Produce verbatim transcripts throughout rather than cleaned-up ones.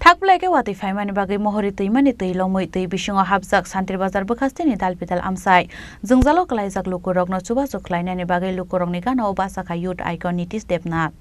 Thakphlai khe watwi phaimani bagwi mohori twimani twi lomwi twi bisingo hapjak Santri Bazar bwkhasteni dalbidal amchai. Jwngjalo kwlaijak lukurokno chubachu khlainani bagwi lukurokni gana-o bachakha Youth Icon Nitish Debnath.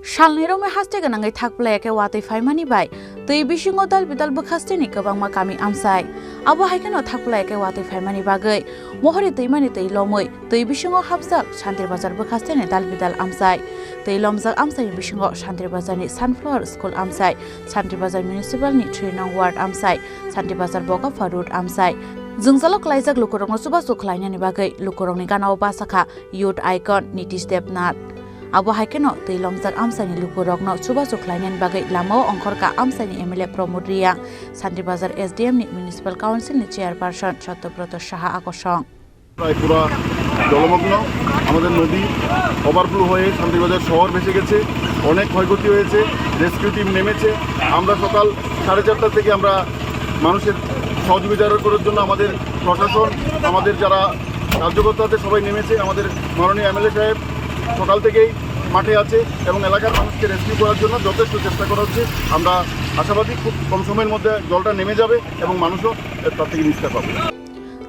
Salni romwi haste gwnangwi thakphlai khe watwi phaimani bai twi bisingo dalbidal bwkhasteni kwbangma kami amchai. Abo hai kheno thakphlai khe watwi phaimani bagwi mohori twimani twi lomwi twi bisingo hapjak Santri Bazar bwkhasteni dalbidal amchai. Twi lomjak amchaini bisingo Santri Bazarni Sunflower School amchai, Santri Bazar Municipalni three nong ward amchai, Santri Bazar Bokapha Road amchai. Jwngjalo kwlaijak lukurokno chubachu khlainani bagwi lukurokni gana-o bachakha Youth Icon Nitish Debnath. Abo hai kheno twi lomjak amchaini lukurokno chubachu khlainani bagwi lamao ongkhorkha amchaini M L A Pramod Reang, Santri Bazar S D M ni Municipal Council ni Chairperson Satyabroto Saha akosong. প্রায় পুরা জলমগ্ন। আমাদের নদী ওভারফ্লো হয়ে শান্তিবাজার শহর ভেসে গেছে, অনেক ক্ষয়ক্ষতি হয়েছে। রেস্কিউ টিম নেমেছে। আমরা সকাল সাড়ে চারটা থেকে আমরা মানুষের সহযোগিতা করার জন্য আমাদের প্রশাসন, আমাদের যারা কার্যকর্তা আছে, সবাই নেমেছে। আমাদের মাননীয় এমএলএ সাহেব সকাল থেকেই মাঠে আছে এবং এলাকার মানুষকে রেস্কিউ করার জন্য যথেষ্ট চেষ্টা করা হচ্ছে। আমরা আশাবাদী খুব কম সময়ের মধ্যে জলটা নেমে যাবে এবং মানুষও তার থেকে নিস্তার পাবে।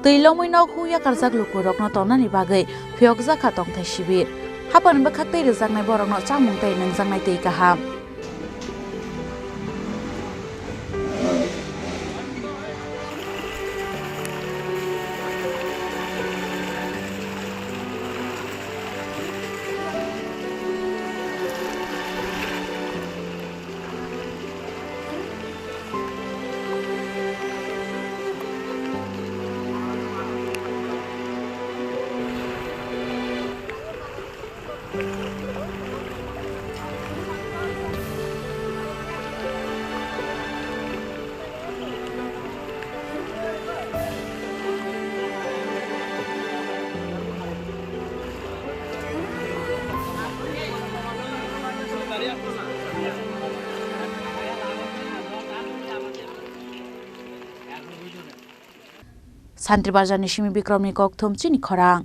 Twi lomwi nok hu yakarjak lukurokno tongnani bagwi phiyokjak kha tongthai shibir. Hapani bwkhak tei rwjaknai borokno chamung tei nungjaknai twi kaham. Santri Bazar ni simi Bikrom ni kokthum chini khorang.